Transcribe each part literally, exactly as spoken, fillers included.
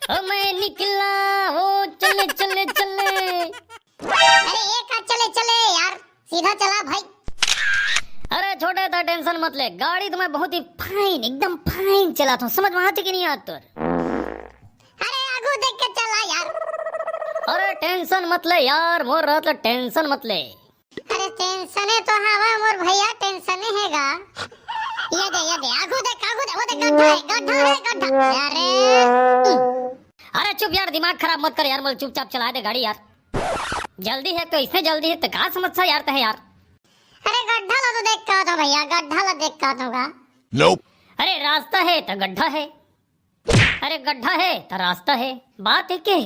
ओ मैं निकला, ओ चले चले चले। अरे ये का चले चले यार, सीधा चला भाई। अरे छोटे, तो टेंशन मत ले, गाड़ी तो मैं बहुत ही फाइन, एकदम फाइन चलाता हूँ। समझ में आती कि नहीं आत तोर? अरे आगू देख के चला यार। अरे टेंशन मत ले यार, मोर रहत ले टेंशन मत ले। अरे टेंशने तो हवा मोर भैया, टेंशने है गा। ये दे, ये दे, आगू देख, आगू देख, वो देख, गड्ढा है, गड्ढा है, गड्ढा। अरे, अरे चुप यार, दिमाग खराब मत कर यार, मोला चुपचाप चला दे गाड़ी यार। जल्दी है तो इसमें जल्दी है तो का समस्या यार तहे यार। अरे गड्ढा ला तो देख के आता हूँ भैया, गड्ढा ला देख के आता हूँ गा। Nope. अरे रास्ता है तो गड्ढा है, अरे गड्ढा है तो रास्ता है, बात एक है।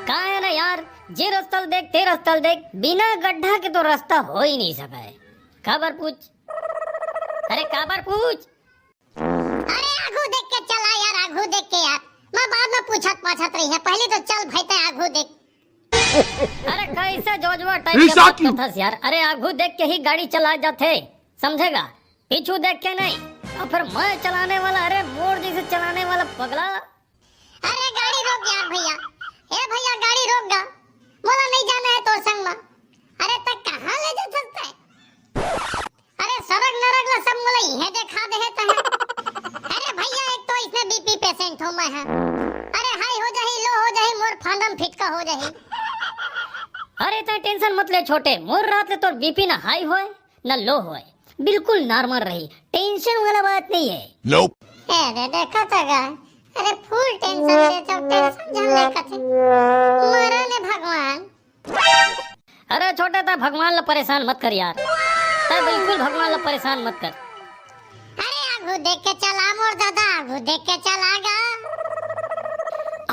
का है ना यार, जे रास्ता ल देख, ते रास्ता ल देख, बिना गड्ढा के तो रास्ता हो ही नहीं सका है। काबर पूछ? अरे काबर पूछ? अरे आगू देख के चला यार, आगू देख के यार। मैं बाद में पूछत पाछत रही है, पहले तो चल भाई ते आगू देख। अरे कैसे जोजवा टाइप के बात करथस यार? अरे आगू देख के ही गाड़ी चला जाथे, समझेगा? पीछू देख के नहीं। और फिर मैं चलाने वाला, अरे मोर जैसे चलाने वाला पगला। अरे गाड़ी रोक यार भैया, ए भैया गाड़ी रोक गा, मोला नहीं जाना है तोर संग में। अरे तक कहाँ ले जा सकता है? अरे सरग नरग ला सब मोला इहे देखा दे है तहे। अरे भैया एक तो इसमें बीपी पेशेंट हूँ मैं है। अरे हाई हो जाही, लो हो जाही, मोर फांडम फिटका हो जाही। अरे तय टेंशन मत ले छोटे, मोर रात ले तोर बीपी ना हाई होए ना लो होए, बिल्कुल नॉर्मल रही, टेंशन वाला बात नहीं है। Nope. ए दे देखा था गा, अरे फुल टेंशन ले तो टेंशन झन ले कथे। मरा ने भगवान। अरे छोटे, तय भगवान ला परेशान मत कर यार, तय बिल्कुल भगवान ला परेशान मत कर। अरे आगू देख के चला मोर दादा, आगू देख के चला गा।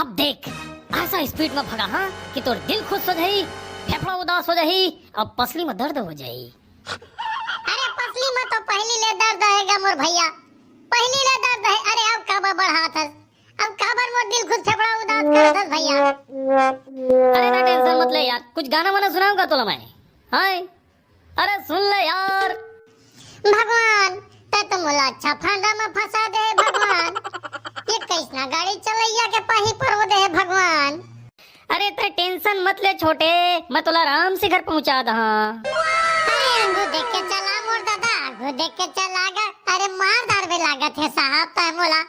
अब देख, ऐसा स्पीड में भगा हाँ कि तोर दिल खुश हो जाही, फेफड़ा उदास हो जाही, अब पसली में दर्द हो जाही। अरे पसली में तो पहली ले दर्द है गा मोर भैया, पहली ले दर्द है। अरे अब काबर बढ़ात हस, अब काबर मोर दिल खुश फेफड़ा उदास करत हस भैया। अरे ना टेंशन मत ले यार, कुछ गाना वाना सुनाऊंगा तोला मैं। हाय, अरे सुन ले यार। भगवान, तय तो मोला अच्छा फांदा में फंसा दे भगवान। ये कैसना गाड़ी चलैया के पाही परो दे भगवान। अरे तय टेंशन मत ले छोटे, मैं तोला आराम से घर पहुंचा दहा। अरे आगू देख के चला मोर दादा, आगू देख के चला गा। अरे मार डारबे लागत है साहब तय मोला।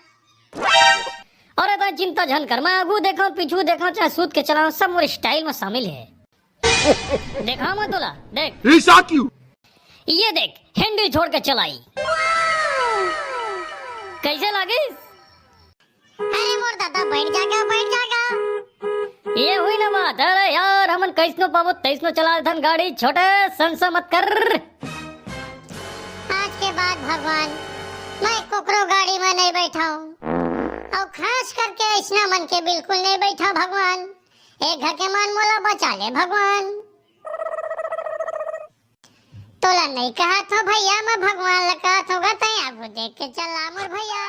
अरे तय चिंता झन कर, मैं आगू देखा, पीछू देखा, चाहे सूत के चला, सब मोर स्टाइल में शामिल है। देखा मैं तोला, देख। ऐसा क्यों? ये देख, हैंडल छोड़ के चलाई। कैसे लागिस? अरे मोर दादा, बैठ जागा, बैठ जागा। ये हुई ना बात। अरे यार, हमन कैसनो पाबो तैसनो चला थन गाड़ी, छोटे संसा मत कर। आज के बाद भगवान, मैं कोकरो गाड़ी में नहीं बैठाऊं, और खास करके ऐसना मन के बिल्कुल नहीं बैठा भगवान। एक घर के मन मोला बचा ले भगवान। तोला नहीं कहत हो भैया, मैं भगवान ला कहत होगा, तय आगू देख के चला मोर भैया।